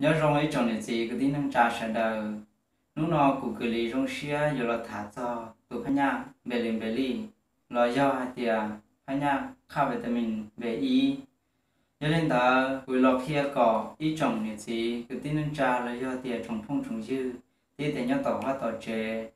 Nyob zoo ib tsoom niam txiv kwv tij neej tsa sawv daws. Hnub no kuv kws li zoo siab yuav los tham txog tus phab nyaj npe li npe li, los yog hais tias phab nyaj khaj vitamin B ib. Yog li ntawd kuv los qhia kom ib tsoom niam txiv kwv tij neej tsa los yog tias tsoom phooj tsoom ywg thiab tias nyob tom vaj tom tsev,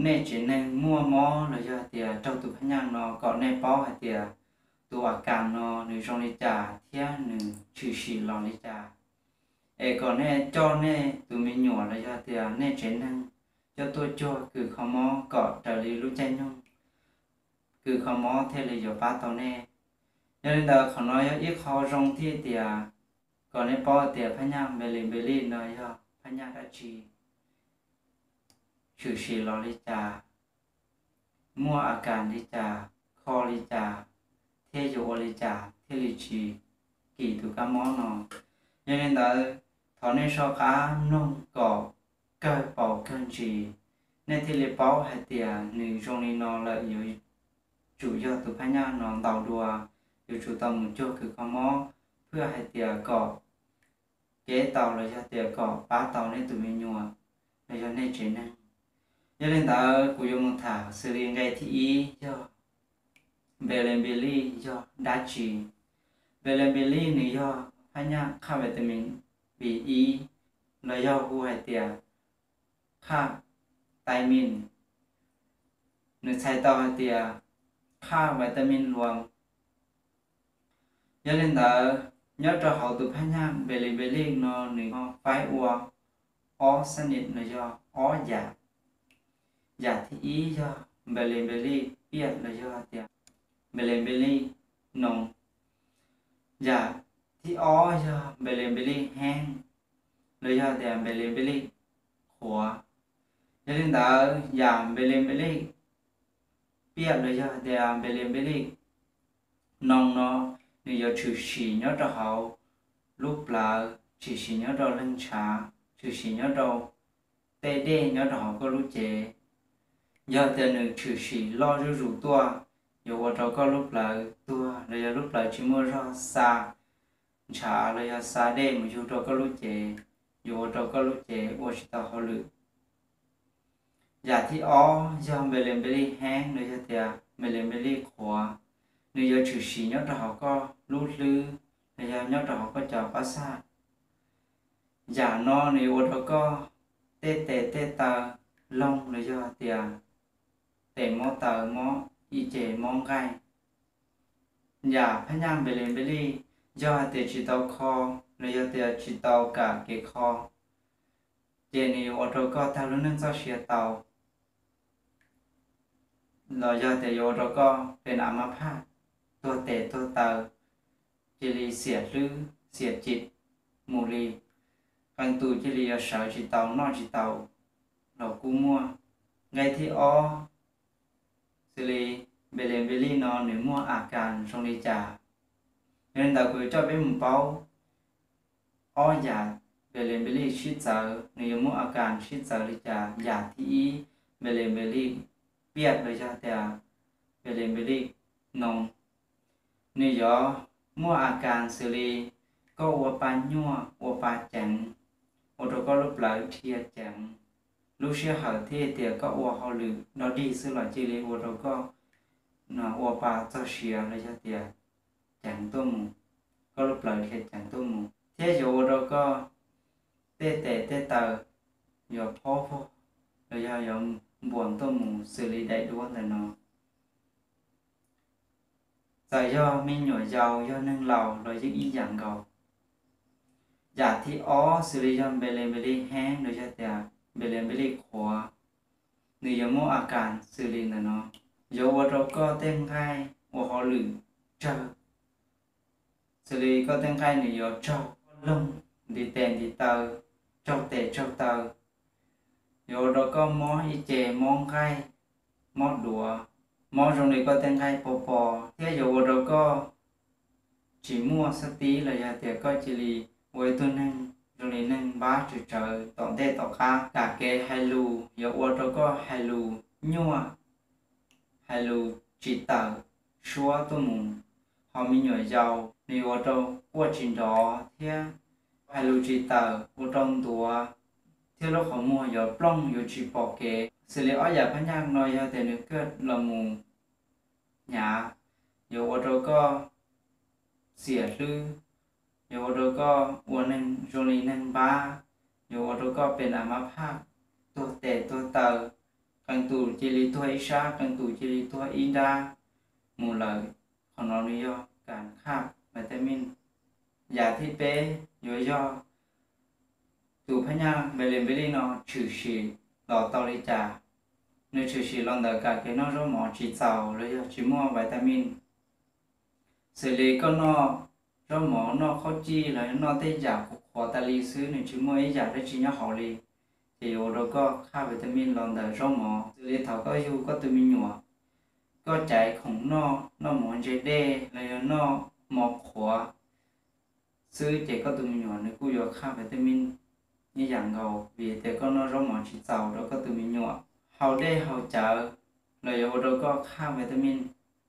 nej tsev neeg muaj mob los yog tias raug tus phab nyaj no kom nej paub hais tias tus a kas no nws zoo li cas thiab nws tshwm sim los li cas. Es kom nej coj nej tus me nyuam los yog tias nej tsev neeg coj tuaj cuag kws kho mob kom raws li lub caij nyoog kws kho mob thiaj li yuav pab tau nej. Yog li ntawd qhov no yog ib qho zoo thiab tias kom nej paub tias phab nyaj npe li npe li no yog phab nyaj dab tsi, tshwm sim los li cas, muaj a kas li cas, kho li cas, thiab yuav ua li cas thiaj li tsis kis tus kab mob no. Yog li ntawd thov nej soj qab mloog kom kawg paus kawg ntsis, nej thiaj li paub hais tias nws zoo li no lawm yuav tsum yog tus phab nyaj no ntau dua, yuav tsum tau mus cuag kws kho mob, phwj hais tias kom kev tau los yog tias kom pab tau nej tus me nyuam los yog nej tsev neeg. Yog li ntawd kuv yuav mus tham xws li nqe thib ib yog npe li npe li yog dab tsi. Npe li npe li nws yog phab nyaj khaj vitamin B ib, los yog hu hais tias khaj taij min. Nws txhais tau hais tias khaj vitamin luam. Yog li ntawd nyob rau hauv tus phab nyaj npe li npe li no nws ho faib ua ob xab nim los yog ob yam. Yam thib ib yog npe li npe li piaj los yog tias npe li npe li noo. Yam thib ob yog npe li npe li heeb los yog tias npe li npe li qhuav. Yog li ntawd yam npe li npe li piaj los yog tias npe li npe li noo no nws yuav tshwm sim nyob rau hauv lub plawv, tshwm sim nyob rau leeg ntshav, tshwm sim nyob rau tej dej nyob rau hauv koj lub cev. Yog tias nws tshwm sim loj zuj zus tuaj, yuav ua rau koj lub plawv tuag los yog lub plawv tsis muaj zog xa ntshav los yog xa dej mus yug rau koj lub cev, yuav ua rau koj lub cev ua tsis tau hauj lwm. Yam thib ob yog npe li npe li heeb los yog tias npe li npe li qhuav, nws yuav tshwm sim nyob rau hauv koj lub hlwb los yog nyob rau hauv koj cov pab xaj. Yam no nws yuav ua rau koj tej tes tej taw loog los yog tias tes mob taw mob ib ce mob nqaij. Yam phab nyaj npe li npe li yog hais tias tsis tau kho los yog tias tsis tau kam kev kho, ces nws yuav ua rau koj tag lub neej txoj sia tau, los yog tias yuav ua rau koj pes a ma phaj, tuag tes tuag taw, cia li xiam hlwb xiam cim mus li, qee tus cia li yuav sawv tsis tau noj tsis tau los kuj muaj. Nqe thib ob xws li npe li npe li no nws muaj a kas zoo li cas. Yog li ntawd kuv yuav coj peb mus paub ob yam npe li npe li sib txawv, nws yuav muaj a kas sib txawv li cas. Yam thib ib, npe li npe li piaj los yog tias npe li npe li noo, nws yuav muaj a kas xws li koj ua pa nyuaj ua pa ceev, ua rau koj lub plawv dhia ceev, lub sij hawm thiab tias koj ua hauj lwm dog dig xwb los cia li ua rau koj ua pa txog siav los yog tias ceev tuaj mus, koj lub plawv dhia ceev tuaj mus, thiab yuav ua rau koj tej tes tej taw yuav phob vog los yog yuav npuas tuaj mus xws li daim duab ntawm no. Txawm yog me nyuam yaus yog neeg laus los yeej ib yam nkaus. Yam thib ob xws li yog npe li npe li heeb los yog tias npe li npe li qhuav, nws yuav muaj a kas xws li ntawm no, yuav ua rau koj tej nqaij ua hauj lwm tsawg, xws li koj tej nqaij nws yuav tsaug loog ntiv tes ntiv taw, tsaug tes tsaug taw, yuav ua rau koj mob ib ce mob nqaij, mob duav, mob zoo li koj tej nqaij pos pos, thiab yuav ua rau koj tsis muaj xab tib los yog tias koj cia li ua ib tug neeg zoo li neeg npab tsawv tsawv tom ntej tom qab. Kam kev hais lus yuav ua rau koj hais lus nyuaj, hais lus tsis tawm suab tuaj mus. Ho me nyuam yaus nws yuav ua rau quaj tsis nrov thiab hais lus tsis tawm, ua rau ntuav, thiab lub qhov muag yuav plooj yuav tsis pom kev. Xws li ob yam phab nyaj no yog tias nws kawg los mus hnyav, yuav ua rau koj xiam hlwb, yuav ua rau koj ua neeg zoo li neeg npab, yuav ua rau koj pem nam mab phaj, tuag tes tuag taw, qee tus cia li tuag ib sab, qee tus cia li tuag ib nrab mus lawm. Qhov no nws yog kas khaj vitamin. Yam thib peb yuav yog tus phab nyaj npe li npe li no tshwm sim los tau li cas. Nws tshwm sim los ntawm kam kev noj zaub mov tsis txaus los yog tsis muaj vitamin. Xws li koj noj zaub mov, noj qhaub cij los yog noj tej yam qhuav qhuav tas li xwb, nws tsis muaj ib yam dab tsi nyob hauv li, ces yuav ua rau koj khaj vitamin los ntawm zaub mov. Xws li thaum koj yug koj tus me nyuam, koj caiv khoom noj, noj mov ntse dej los yog noj mov qhuav xwb, ces koj tus me nyuam nws kuj yuav khaj vitamin ib yam nkaus, vim tias koj noj zaub mov tsis txaus rau koj tus me nyuam. Haus dej haus cawv los yuav ua rau koj khaj vitamin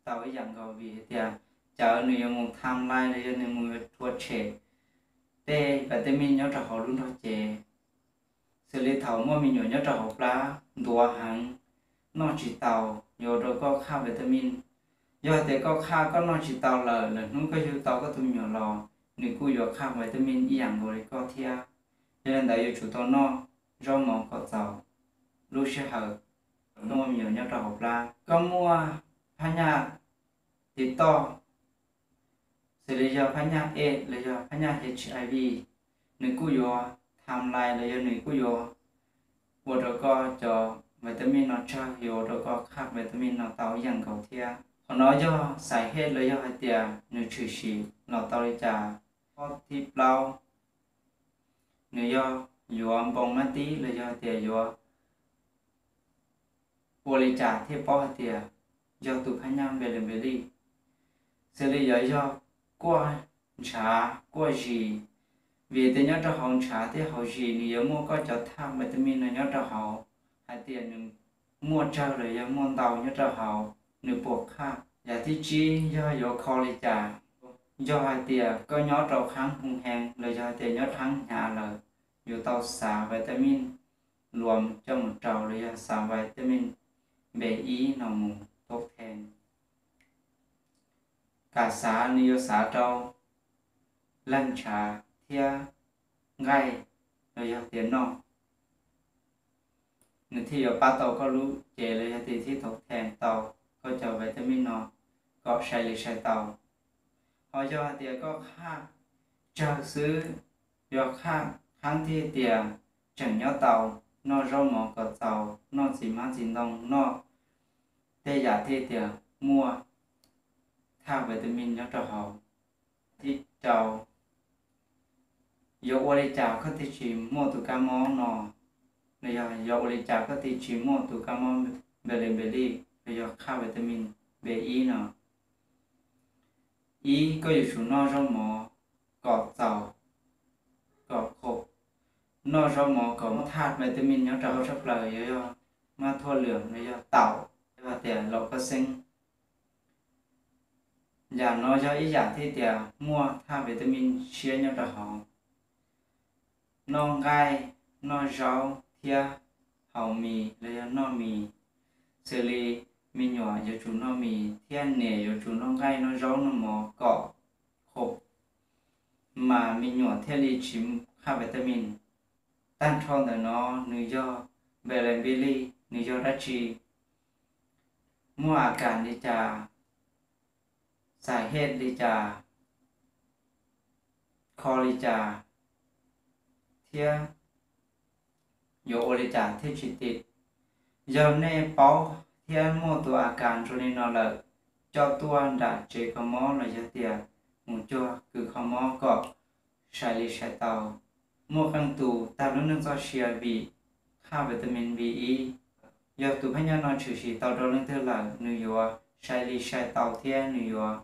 tau ib yam nkaus, vim tias cawv nws yuav mus tham lais los yog nws mus yuav rhuav tshem tej vitamin nyob rau hauv lub nrog cev. Xws li thaum muaj me nyuam nyob rau hauv plab ntuav heev, noj tsis tau, yuav ua rau koj khaj vitamin. Yog hais tias koj khaj koj noj tsis tau lawm, lwm hnub koj yug tau koj tus me nyuam los nws kuj yuav khaj vitamin ib yam nkaus li koj thiab. Yog li ntawd yuav tsum tau noj zaub mov kom txaus lub sij hawm muaj me nyuam nyob rau hauv plab. Koj muaj phab nyaj tiv toj, xws li yog phab nyaj ej los yog phab nyaj HIV, nws kuj yuav tham lais los yog nws kuj yuav ua rau koj cov vitamin no tsawg, yuav ua rau koj khaj vitamin no tau ib yam nkaus thiab. Qhov no yog xais hej los yog hais tias nws tshwm sim los tau li cas. Qhov thib plaub, nws yog yuav npoo mab tib los yog hais tias yuav ua li cas thiaj paub hais tias yog tus phab nyaj npe li npe li. Xws li yuav yog kuaj ntshav kuaj zis, vim tias nyob rau hauv ntshav thiab hauv zis nws yuav muaj koj cov thaj vitamin no nyob rau hauv, hais tias nws muaj tsawg los yog muaj ntau nyob rau hauv, nws puas khaj. Yam thib tsib yog yuav kho li cas. Yog hais tias koj nyob rau qhab hu heev los yog hais tias nyob qhab hnyav lawm, yuav tau xav vitamin luam coj mus rau los yog xav vitamin B ib no mus tau then. Kam xav nws yuav xav rau leeg ntshav thiab nqaij los yog tias noj, nws thiaj yuav pab tau koj lub cev los yog tias thiaj tau then tau koj cov vitamin no kom sai li sai tau. Ho yog hais tias koj khaj tsawg xwb, yuav khaj qhab thiaj tias tseem nyob tau, noj zaub mov kom txaus, noj txiv hmab txiv ntoo, noj tej yam thiaj tias muaj thaj vitamin nyob rau hauv. Thib rau, yuav ua li cas koj thiaj tsis muaj tus kab mob no, los yog yuav ua li cas koj thiaj tsis muaj tus kab mob npe li npe li, los yog khaj vitamin B ib no. Ib, koj yuav tsum noj zaub mov kom txaus, kom khum. Noj zaub mov kom muaj thaj vitamin nyob rau hauv tshaj plaws yuav yog mab thuaj lwm los yog taum, yog tias laum koj xeeb. Yam no yog ib yam thiaj tias muaj thaj vitamin tshiab nyob rau hauv. Noj nqaij, noj zaub thiab haus mis los yog noj mis. Xws li me nyuam yuav tsum noj mis thiab niam yuav tsum noj nqaij noj zaub noj mov kom khum, mas me nyuam thiaj li tsis khaj vitamin. Tag nrho ntawm no nws yog npe li npe li, nws yog dab tsi, muaj a kas li cas, xais hej li cas, kho li cas, thiab yuav ua li cas thiaj tsis tim. Yog nej paub thiab muaj tus a kas zoo li no lawm, coj tuaj nram tsev kho mob los yog tias mus cuag kws kho mob kom sai li sai tau. Muaj qee tus tag lub neej txoj sia vim khaj vitamin B ib. Yog tus phab nyaj no tshwm sim tau rau leej twg lawm, nws yuav sai li sai tau thiab nws yuav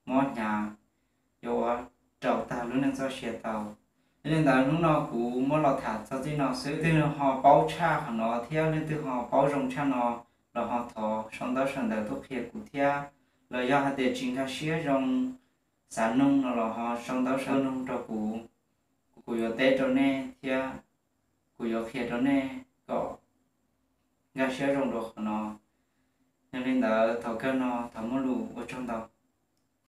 mob hnyav, yuav ua rau tag lub neej txoj sia tau. Yog li ntawd hnub no kuv muab los tham txog txij no xwb. Leej twg ho paub tshaj qhov no thiab leej twg ho paub zoo tshaj no los ho thov sau ntaub sau ntawv tuaj qhia kuv thiab, los yog hais tias tsis nkag siab zoo xav noog no los ho sau ntaub sau noog rau kuv. kuv yuav teb rau nej thiab kuv yuav qhia rau nej kom nkag siab zoo dua qhov no. Yog li ntawd thaum kawg no thov muaj lus ua tsaug ntau.